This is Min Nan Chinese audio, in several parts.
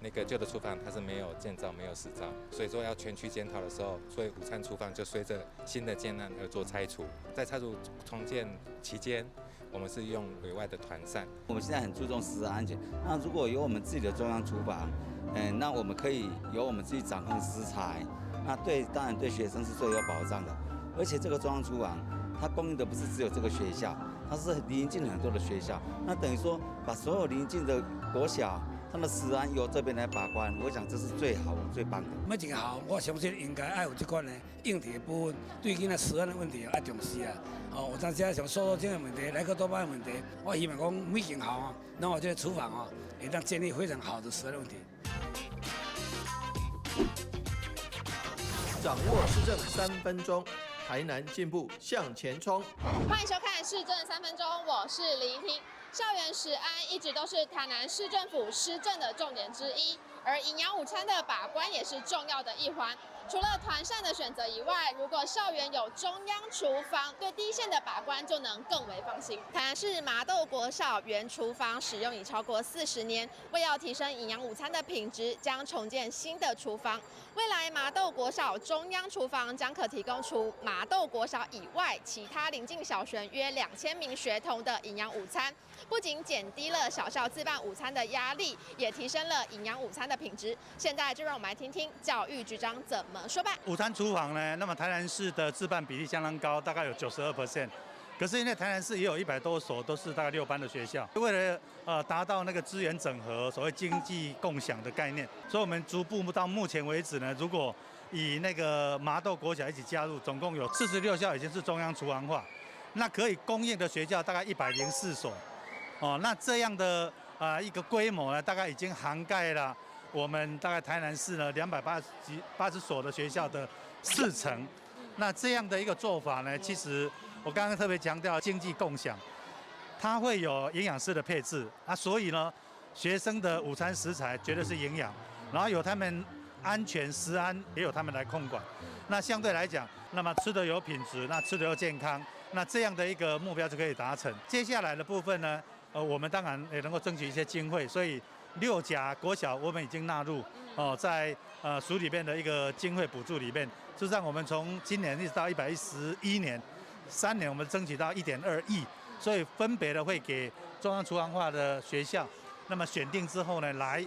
那個舊的廚房它是沒有建照、沒有使照，所以說要全區檢討的時候，所以午餐廚房就隨着新的建案而做拆除。在拆除重建期間，我們是用委外的團膳。我們現在很注重食安全，那如果有我們自己的中央廚房，那我們可以由我們自己掌控食材，那對當然對學生是最有保障的。而且這個中央廚房，它供應的不是只有這個學校，它是鄰近很多的學校，那等於說把所有鄰近的國小，它的食安由這邊來把關，我想這是最好最棒的。每一個校，我相信應該愛有這款的硬體的部分，對囡仔食安的問題愛重視啊。哦，有當時像瘦肉精的問題、萊克多巴胺的問題，我希望講每間校啊，攏有這個廚房哦，會當建立非常好的食安問題。掌握市政3分鐘，台南進步向前衝。歡迎收看市政三分鐘，我是李怡婷。校園食安一直都是台南市政府施政的重點之一，而營養午餐的把關也是重要的一環。除了團膳的選擇以外，如果校園有中央廚房，對第一線的把關就能更為放心。台南市麻豆國小原廚房使用已超過40年，為要提升營養午餐的品質，將重建新的廚房。未來麻豆國小中央廚房將可提供除麻豆國小以外，其他鄰近小學約2000名學童的營養午餐。不僅減低了小校自辦午餐的壓力，也提升了營養午餐的品質。現在就讓我們來聽聽教育局長怎麼說吧。午餐廚房呢，那麼台南市的自辦比例相當高，大概有92%。可是因為台南市也有100多所都是大概6班的學校，為了達到那個資源整合、所謂經濟共享的概念，所以我們逐步到目前為止呢，如果以那個麻豆國小一起加入，總共有46校已經是中央廚房化，那可以供應的學校大概104所。哦，那這樣的一個規模呢，大概已經涵蓋了我們大概台南市呢280幾80所的學校的4成。那這樣的一個做法呢，其實我剛剛特別強調經濟共享，它會有營養師的配置啊，所以呢，學生的午餐食材絕對是營養，然後有他們安全食安也有他們來控管。那相對來講，那麼吃得有品質，那吃得又健康，那這樣的一個目標就可以達成。接下來的部分呢，我們當然也能夠爭取一些經費，所以六甲國小我們已經納入哦，在署裡面的一個經費補助裡面，就讓我們從今年一直到111年，3年我們爭取到1.2億，所以分別的會給中央廚房化的學校，那麼選定之後呢，來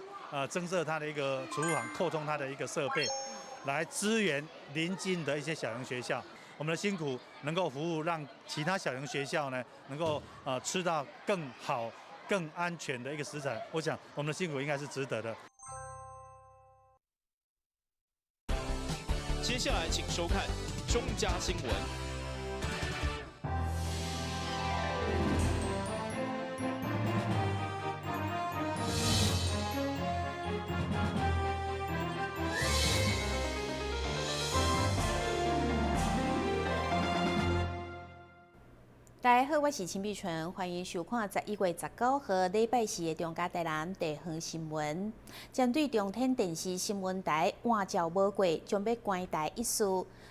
增設它的一個廚房，擴充它的一個設備，來支援鄰近的一些小型學校。我們的辛苦能夠服務，讓其他小型學校呢能夠吃到更好、更安全的一個食材。我想我們的辛苦應該是值得的。接下來請收看中嘉新聞。大家好，我是陳碧純，歡迎收看11月19號禮拜四的中嘉台南地方新聞。針對中天電視新聞台換照無過，將欲關台一事，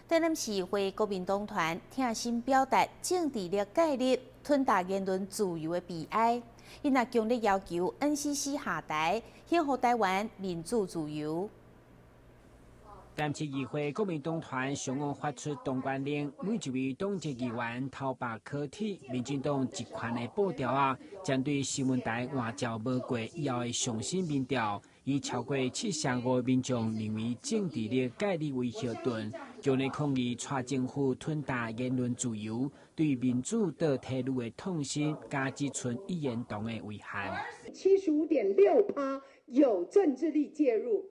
台南市會國民黨團痛心表達政治力介入吞達言論自由的悲哀，𪜶也強烈要求 NCC 下台，維護台灣民主自由。台南市議會國民黨團上午發出動員令，每一位黨籍議員頭白科鐵，民進黨一權的步調啊，針對新聞台換照無過以後的上新民調，以超過7成5民眾認為政治力介入為後盾，強烈抗議蔡政府吞達言論自由，對民主倒退路的痛心，加這賰一言堂的遺憾。75.6%有政治力介入。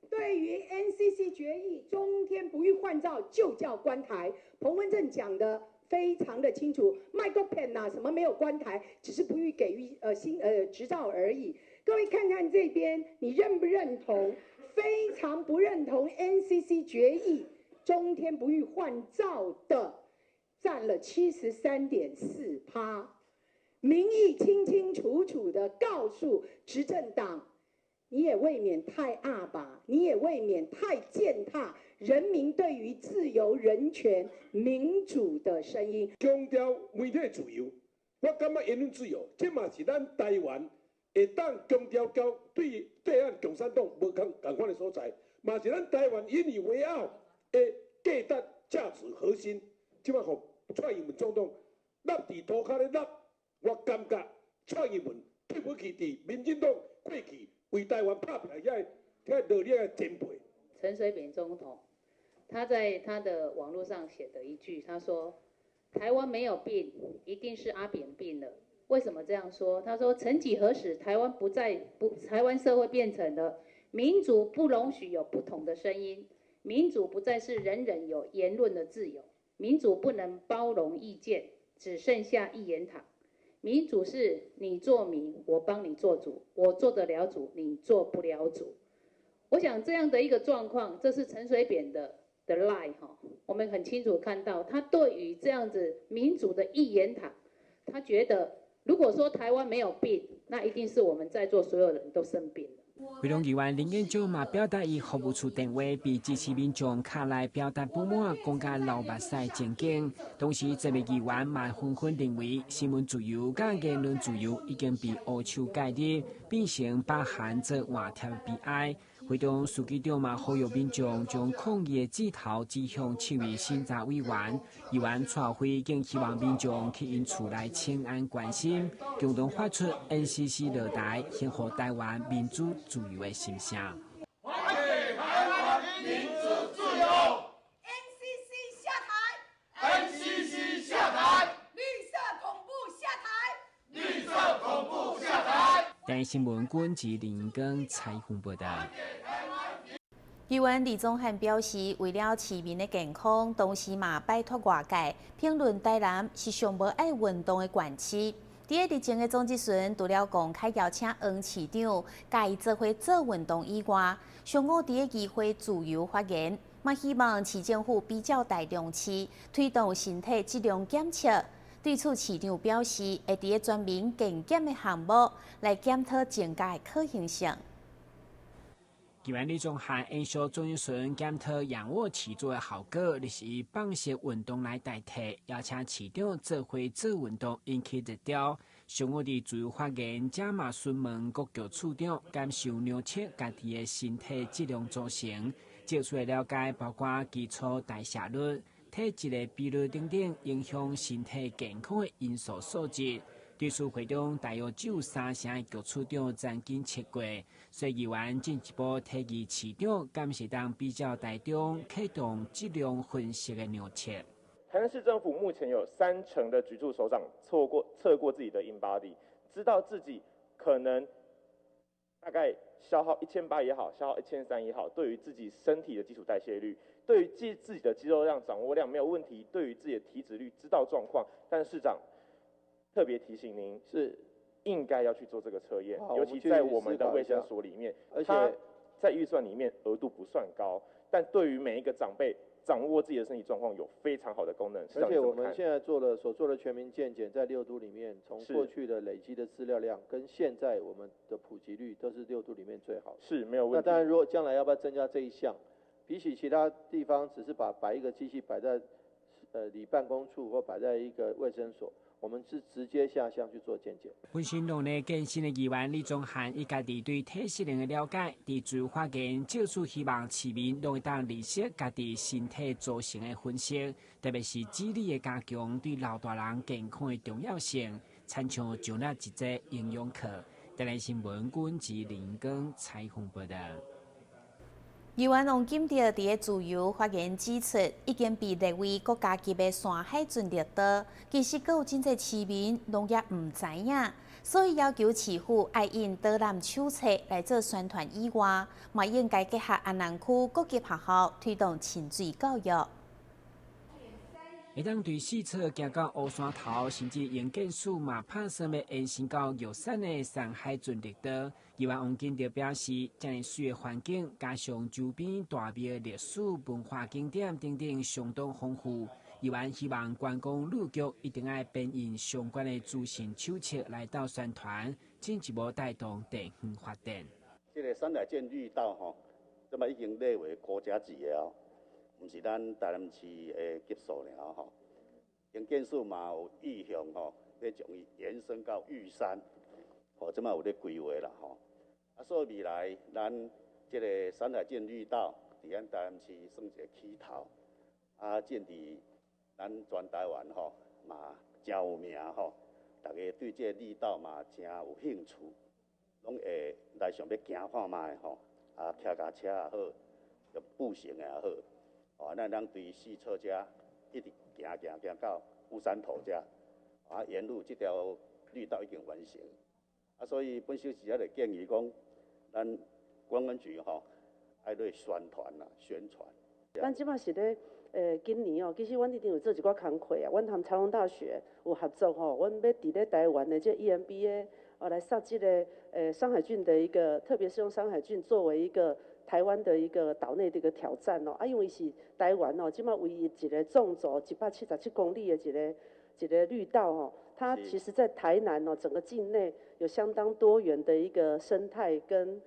對於 NCC 決議，中天不予換照就叫關台。彭文正講得非常的清楚，莫閣騙吶，什麼沒有關台，只是不予給予新執照而已。各位看看這邊，你認不認同？非常不認同 NCC 決議，中天不予換照的，佔了73.4%。民意清清楚楚的告訴執政黨。你也未免太鴨吧，你也未免太踐踏人民對於自由、人權、民主的聲音。強調媒體自由，我感覺言論自由，這嘛是咱台灣會當強調交對對岸共產黨無仝仝款的所在，嘛是咱台灣引以為傲的價值價值核心。這擺予蔡英文總統立佇塗跤咧立，我感覺蔡英文對不起佇民進黨過去為台灣拍拼遐遐努力的前輩。陳水扁總統，他在他的網絡上寫的一句，他說：台灣沒有病，一定是阿扁病了。為什麼這樣說？他說：曾幾何時，台灣不再不，台灣社會變成了民主不容許有不同的聲音，民主不再是人人有言論的自由，民主不能包容意見，只剩下一言堂。民主是你做民，我幫你做主，我做得了主，你做不了主。我想這樣的一個狀況，這是陳水扁的 line 哈，我們很清楚看到，他對於這樣子民主的一言堂，他覺得如果說台灣沒有病，那一定是我們在座所有人都生病了。會中議員林彥洲嘛表達伊服務處電話被支持民眾敲來表達不滿，講甲流目屎情景。同時，這位議員嘛紛紛認為新聞自由佮言論自由已經被烏手介入，變成罷韓做換帖悲哀。會中書記長嘛呼籲民眾將抗議的箭頭指向七位審查委員，議員蔡輝更希望民眾去𪜶厝內請安關心，共同發出 NCC 落台，顯予台灣民主自由的心聲。還給台灣民主自由！NCC 下台！NCC 下台！綠色恐怖下台！綠色恐怖下台！台新聞軍及林根採訪報道。議員李宗翰表示，為了市民的健康，同時嘛擺脫外界評論台南是上無愛運動的縣市。佇個日前的總質詢，除了公開邀請黃市長共伊做伙做運動以外，上午佇個議會自由發言，嘛希望市政府比照台中市推動身體質量檢測。對此，市長表示會佇個全民健檢的項目來檢討增加的可行性。議員李宗翰延續總質詢檢討仰臥起坐的效果，就是以棒式運動來代替，邀請市長做伙做運動引起熱潮。上午佇自由發言，遮嘛詢問各局處長感受量測家己的身體質量組成，借此來了解包括基礎代謝率、體質的比率等等影響身體健康的因素數值。對此會中大約只有三成的局處長曾經測過，所以議員進一步提議市長，敢是當比照台中啟動質量分析的量測。台南市政府目前有3成的局處首長測過自己的 InBody，知道自己可能大概消耗1800也好，消耗1300也好，對於自己身體的基礎代謝率，對於自己的肌肉量掌握量沒有問題，對於自己的體脂率知道狀況，但市長特別提醒您，是應該要去做這個測驗，尤其在我們的衛生所裡面，而且在預算裡面額度不算高，但對於每一個長輩掌握自己的身體狀況有非常好的功能。而且我們現在做的所做的全民健檢，在六都裡面，從過去的累積的資料量跟現在我們的普及率都是六都裡面最好的。是沒有問題。那當然，如果將來要不要增加這一項，比起其他地方只是把擺一個機器擺在里辦公處或擺在一個衛生所。我們是直接下鄉去做健檢。本身攏咧健身的議員李宗翰，伊家己對體適能的了解，佇自由發言，借此希望市民攏會當認識家己身體組成的分析，特別是肌力的加強對老大人健康的重要性，親像上了一節營養課。台南新聞軍及林根採訪報道。議員王金德佇個自由發言指出，已經被列為國家級的山海圳綠道，其實閣有真濟市民攏猶毋知影，所以要求市府愛印導覽手冊來做宣傳以外，嘛應該結合安南區各級學校推動親水教育。會當對四處行到烏山頭，甚至營建署嘛拍算欲延伸到玉山的山海圳綠道。議員王金德表示，遮爾媠的環境，加上周邊大廟的歷史文化景點等等，相當豐富。議員希望觀光旅局一定愛編印相關的資訊手冊來到宣傳，進一步帶動地方發展。這個山海圳綠道吼，這擺已經列為國家級的哦。毋是咱台南市的級數爾吼，營建署嘛有意向吼，欲將伊延伸到玉山，吼，這馬有咧規劃啦吼。啊，所以未來咱這个山海圳綠道，佇咱台南市算一个起頭，啊，進佇咱全台灣吼嘛誠有名吼，大家對這个綠道嘛誠有興趣，攏會來想欲行看覓吼，啊，騎跤車也好，用步行的也好，哦，咱通對四處遮一直行行行到烏山頭遮，啊，沿路這條綠道已經完成，啊，所以本身是猶咧建議講，咱觀光局吼愛來宣傳啦，宣傳。咱這擺是咧，今年哦，其實阮一定有做一寡工課啊。阮和長榮大學有合作吼，阮欲佇咧台灣的這 EMBA 哦來設這个山海圳的一個，特別是用山海圳作為一個台灣的一個島內的一個挑戰哦。啊，因為是台灣哦，這擺唯一一個縱軸177公里的一個綠道吼，它其實在台南哦整個境內有相當多元的一個生態跟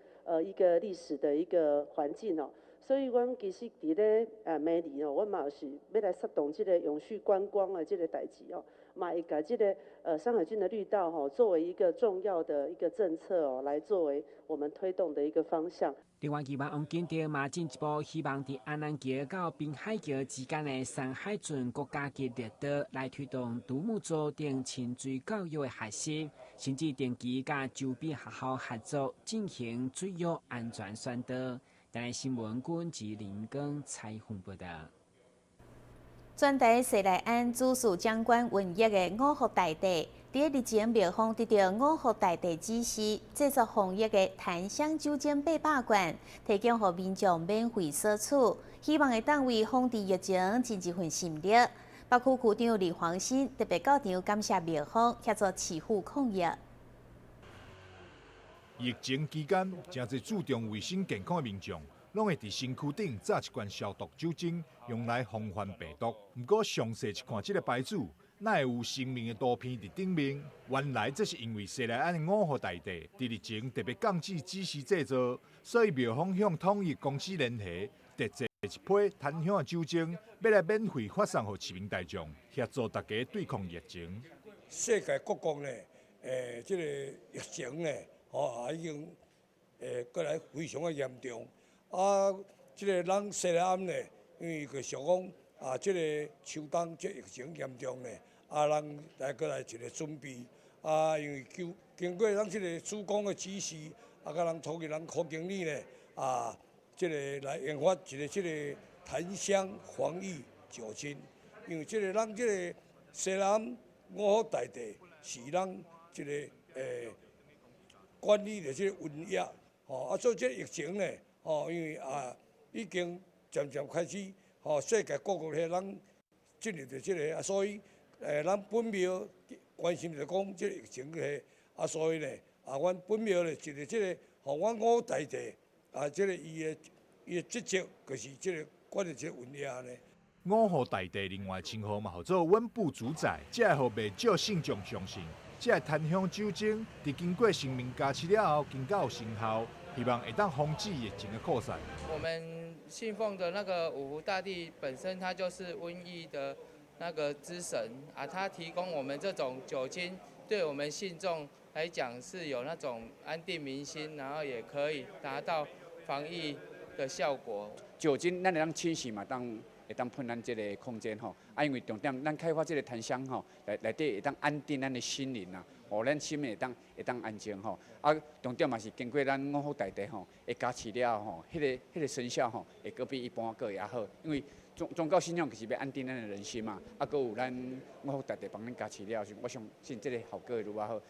一個歷史的一個環境哦。所以，阮其實佇咧明年哦，阮嘛是欲來策動這个永續觀光的這个代誌哦，嘛會共這个山海圳的綠道吼作為一個重要的一個政策哦，來作為我們推動的一個方向。另外，議員王金德嘛進一步希望佇安南橋到濱海橋之間的山海圳國家級綠道來推動獨木舟等親水教育的學習，甚至定期佮周邊學校合作進行水域安全宣導。台南新聞君及林根採訪報道。全台西來庵主事掌管瘟疫的五福大帝，佇日前廟方得著五福大帝指示，製作防疫的檀香酒精800罐，提供予民眾免費索取，希望會當為防治疫情盡一份心力。北區區長李黃新特別到場感謝廟方協助市府抗疫。疫情期間，誠濟注重衛生健康的民眾，攏會佇身軀頂紮一罐消毒酒精，用來防範病毒。毋過詳細一看這个牌子，哪會有神明的圖片佇頂面？原來這是因為西來庵的五福大帝佇日前特別降旨指示製造，所以廟方向統一公司聯繫，特製一批檀香的酒精，欲來免費發送予市民大眾，協助大家對抗疫情。世界各國呢，這个疫情呢，哦，已經閣來非常的嚴重。啊，這个咱西來庵呢，因為佢想講啊，這个秋冬這疫情嚴重呢，啊，咱來閣來一个準備。啊，因為經過咱這个主公的指示，啊，佮咱統一咱柯經理呢，啊，這个來研發一个這个檀香防疫酒精。因為這个咱這个西來庵五福大帝是咱這个管理著這个瘟疫，吼啊，所以這个疫情呢，吼，因為啊，已經漸漸開始，吼，世界各國遐人進入著這个啊，所以咱本廟關心著講這个疫情個，啊，所以呢，啊，阮本廟咧一個這个，吼，阮五福大帝啊，這个伊的職責就是這个管理這个瘟疫呢。五福大帝另外稱號嘛，號做穩步主宰，這會予袂少信眾相信，這个檀香酒精佇經過神明加持了後，更加有成效，希望會當防止疫情的擴散。我們信奉的那個五福大帝本身，他就是瘟疫的那個之神啊，他提供我們這種酒精，對我們信眾來講是有那種安定民心，然後也可以達到防疫的效果。酒精，咱會當清洗嘛，當會當噴咱這个空間吼，啊，因為重點，咱開發這个檀香吼，內底會當安定咱的心靈啦，哦，咱心會當安靜吼，啊，重點嘛是經過咱五福大帝吼，會加持了吼，彼个神效吼，會閣比一般閣會較好，因為宗教信仰就是欲安定咱的人心嘛，啊，閣有咱五福大帝幫咱加持了，我相信這个效果會愈較好。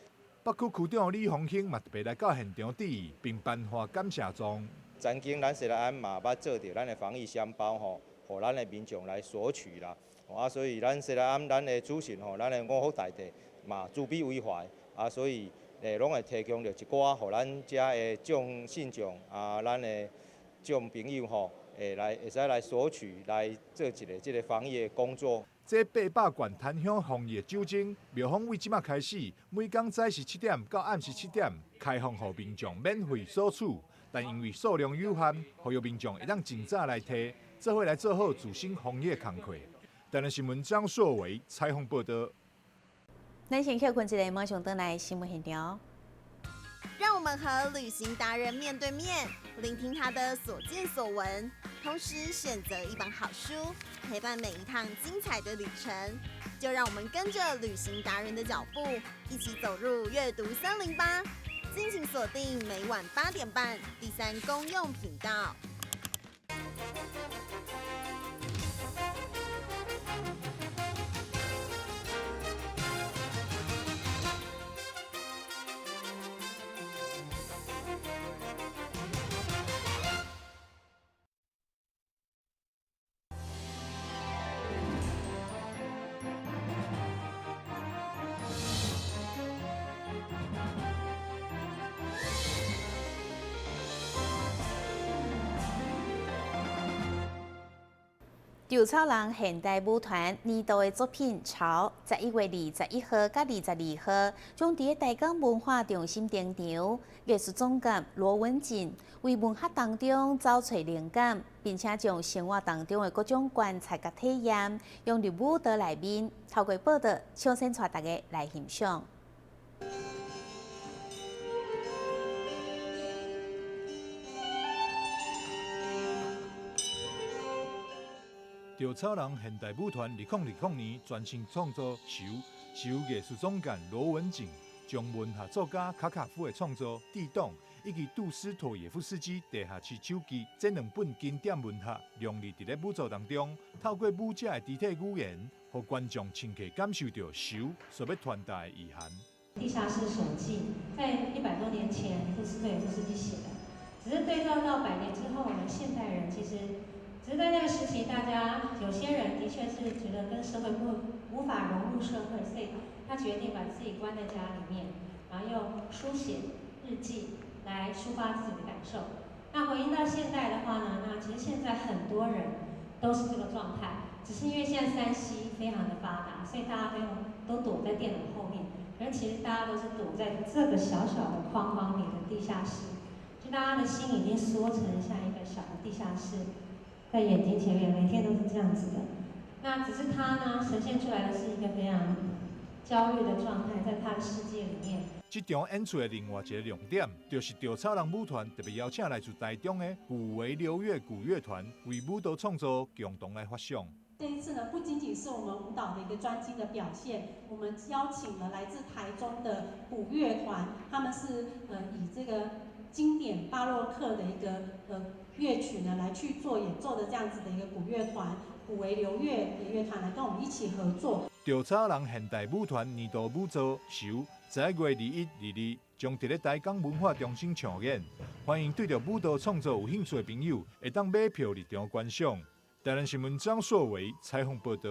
北區區長李宏興嘛特別來到現場致意，並頒發感謝狀。曾經咱西來庵嘛捌做著咱的防疫香包吼，予咱的民眾來索取啦。啊，所以咱西來庵咱的主神吼，咱的五福大帝嘛慈悲為懷，啊，所以攏會提供著一寡，予咱遮的眾信眾啊，咱的眾朋友吼，會來會使來索取來做一个這个防疫的工作。這800罐檀香防疫酒精，廟方為這馬開始，每工早時7點到暗時7點開放予民眾免費索取，但因為數量有限，呼籲民眾會當盡早來提，做伙來做好自身防疫工課。台南新聞張碩偉採訪報道。咱先歇睏一下，馬上轉來新聞現場。让我们和旅行达人面对面，聆听他的所见所闻，同时选择一本好书，陪伴每一趟精彩的旅程。就让我们跟着旅行达人的脚步，一起走入阅读森林吧！敬请锁定每晚8点半第三公用频道。稻草人现代舞团年度的作品《潮》，11月21号佮22号，将伫台江文化中心登场。艺术总监罗文锦为文学当中找揣灵感，并且将生活当中的各种观察佮体验，融入舞蹈内面。透过报道，抢先带大家来欣赏。稻草人现代舞团2020年全新创作《愁》，是由艺术总监罗文锦将文学作家卡卡夫的创作《地洞》以及杜斯妥耶夫斯基《地下室手记》这两本经典文学融入伫咧舞作当中，透过舞者的肢体语言，予观众深刻感受到愁所欲传达的意涵。《地下室手记》在100多年前杜斯妥耶夫斯基写的，只是对照到100年之后，我们现代人其实。只是在那个时期，大家有些人的确是觉得跟社会不无法融入社会，所以他决定把自己关在家里面，然后用书写日记来抒发自己的感受。那回应到现代的话呢，那其实现在很多人都是这个状态，只是因为现在3C 非常的发达，所以大家都躲在电脑后面，而其实大家都是躲在这个小小的框框里的地下室，就大家的心已经缩成像一个小的地下室。在眼睛前面，每天都是这样子的。那只是他呢，呈现出来的是一个非常焦虑的状态，在他的世界里面。这场演出的另外一个亮点，就是稻草人舞团特别邀请来自台中的古维流乐古乐团，为舞蹈创作共同来发想。这一次呢，不仅仅是我们舞蹈的一个专精的表现，我们邀请了来自台中的古乐团，他们是以这个经典巴洛克的一个乐曲呢来去做演奏的这样子的一个古乐团，古维流乐的乐团来跟我们一起合作。稻草人现代舞团年度舞作《愁》，11月21、22将伫咧台江文化中心上演，欢迎对著舞蹈创作有兴趣的朋友，会当买票入场观赏。台南新闻张硕维采访报道。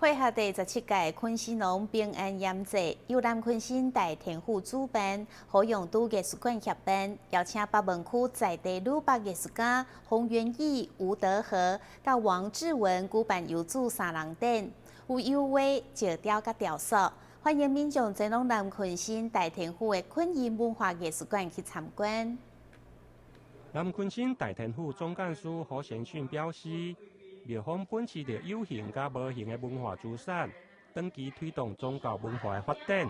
配合第17届昆士龙平安盐祭，由南鯤鯓大天府主办，好用都艺术馆协办，邀请北门区在地女白艺术家洪元义、吴德和佮王志文举办游子三人展，有油画、石雕佮雕塑，欢迎民众前往南鯤鯓大天府的昆音文化艺术馆去参观。南鯤鯓大天府总干事何贤训表示，庙方秉持著有形佮无形的文化资产，长期推动宗教文化的发展。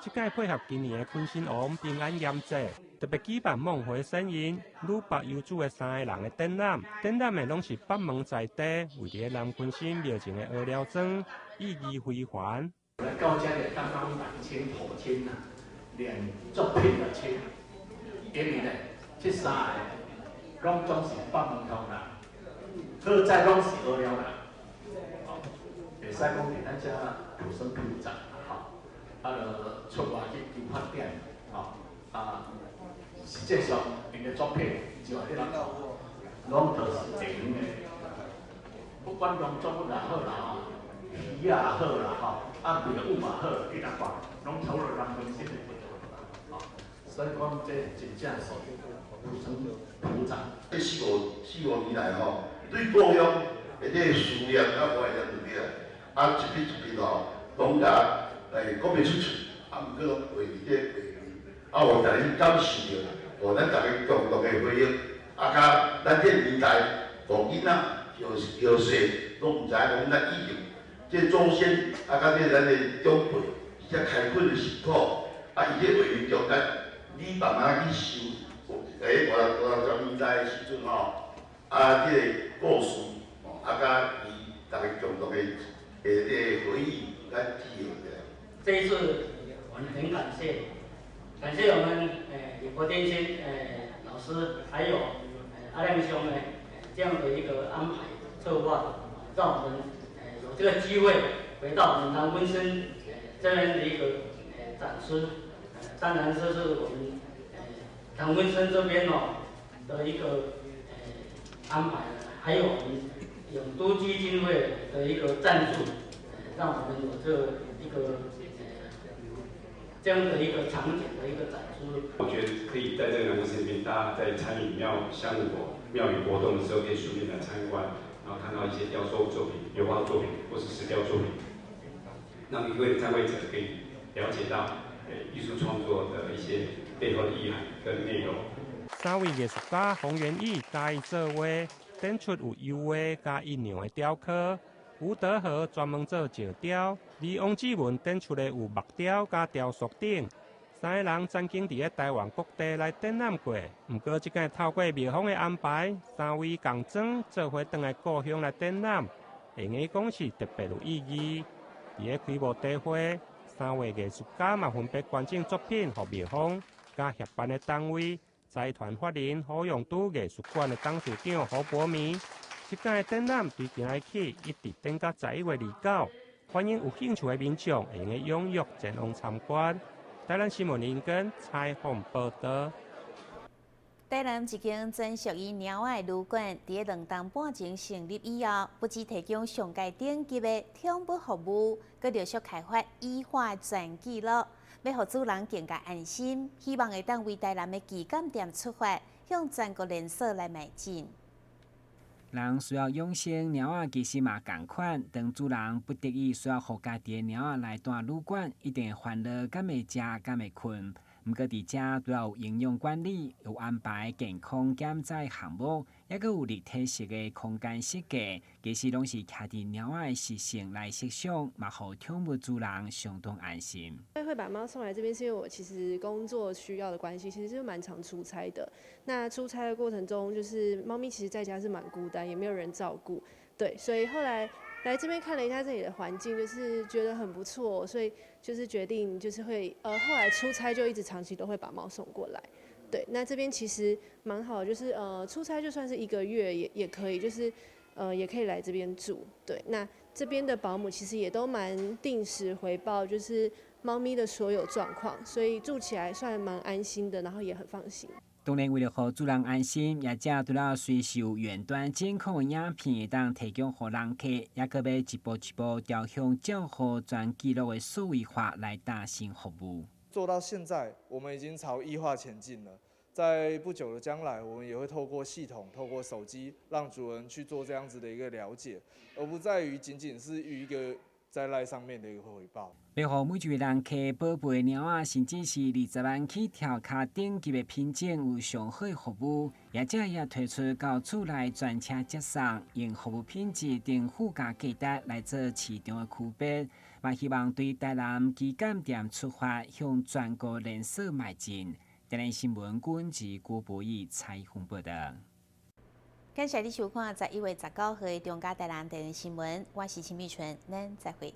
这届配合今年的坤神王平安盐祭，特别举办梦回仙音女白游子的三个人的展览。展览的拢是北门在地，位伫南鯤鯓庙前的蚵寮庄，意义非凡。来到遮就感觉人亲土亲啊，连作品都亲，因为呢，这三个拢总是北门头人。好在拢是蚵寮人，哦，会使讲伫咱遮土生土长，吼，啊，就出外去求发展，吼，啊，实际上𪜶的作品就你人看，拢都是电影的，不管农作物也好啦，吼，鱼也好啦，吼，啊，庙宇嘛好，你若看，拢投入南鯤鯓的味道，吼，所以讲这真正是土生土长。这四五年来吼，对故乡的这个思念佮怀念就对啊，啊一笔一笔吼，拢共来讲袂出喙，啊，毋过拢画伫这画面，啊，予大家去感受著，予咱逐家共同的回忆，啊，佮咱这个年代，予囡仔由由细拢毋知影讲咱以前这祖先，啊，佮这咱的长辈，遮开垦的辛苦，啊，伊這畫面中間，你慢慢去想，喺50年代的時陣吼，啊，這個故事，啊，佮伊逐家共同的這個回憶佮記憶的。這一次我們很感謝，感謝我們李國天先老師，還有阿亮兄呢，這樣的一個安排策劃，讓我們有這個機會回到我們南鯤鯓這邊的一個展出。當然這是我們南鯤鯓這邊哦的一個安排，還有我們永都基金會的一個贊助，讓我們有這一個這樣的一個場景的一個展出。我覺得可以在這個南鯤鯓這邊，大家在參與廟香火廟宇活動的時候，可以順便來參觀，然後看到一些雕塑作品、油畫作品或是石雕作品，讓一位參會者可以了解到藝術創作的一些背後的意涵跟內容。三位藝術家洪元義佮意做畫，展出有油畫佮印娘的雕刻；吳德和專門做石雕，而王志文展出的有木雕佮雕塑等。三个人曾經佇咧台灣各地來展覽過，毋過這擺透過廟方的安排，三位仝裝做伙轉來故鄉來展覽，會用講是特別有意義。佇咧開幕大會，三位藝術家嘛分別捐贈作品予廟方、佮協辦的單位、財團法人侯永都藝術館的董事長侯伯明。這擺的展覽對今仔日起一直展到11月29，歡迎有興趣的民眾會用踴躍前往參觀。台南新聞林根採訪報導。台南一間專屬於貓仔的旅館，佇咧2冬半前成立以後，不只提供上蓋頂級的寵物服務，閣陸續開發醫化全紀錄，欲予主人更加安心。希望會當為台南的旗艦店出發，向全國連鎖來邁進。人需要養生，貓仔其實嘛仝款。當主人不得已需要予家己的貓仔來蹛旅館，一定會煩惱敢會食，敢會睏。毋過佇遮除了有營養管理，有安排健康檢查項目，抑閣有立體式的空間設計，其實攏是徛佇貓仔的習性來設想，嘛予寵物主人相當安心。會把貓送來這邊，是因為我其實工作需要的關係，其實是蠻常出差的。那出差的過程中，就是貓咪其實在家是蠻孤單，也沒有人照顧，對，所以後來來這邊看了一下這裡的環境，就是覺得很不錯，所以就是決定就是會，後來出差就一直長期都會把貓送過來。對，那這邊其實蠻好，就是出差就算是一個月也可以，就是也可以來這邊住。對，那這邊的保姆其實也都蠻定時回報，就是貓咪的所有狀況，所以住起來算蠻安心的，然後也很放心。當然，為了予主人安心，業者除了隨時有遠端監控的影片會當提供予人客，抑閣欲一步一步朝向照護全紀錄的數位化來達成服務。做到現在，我們已經朝 E 化前進了。在不久的將來，我們也會透過系統、透過手機，讓主人去做這樣子的一個了解，而不在於僅僅是於一個在 LINE 上面的一個回報。欲予每一位人客寶貝貓仔，甚至是20萬起跳跤等級的品種有上好的服務，業者也推出到厝內專車接送，用服務品質等附加價值來做市場的區別，嘛希望對台南旗艦店出發，向全國連鎖邁進。台南新聞軍事郭博義採訪報導。感謝你收看11月19號的中嘉台南電視新聞，我是陳美純，咱再會。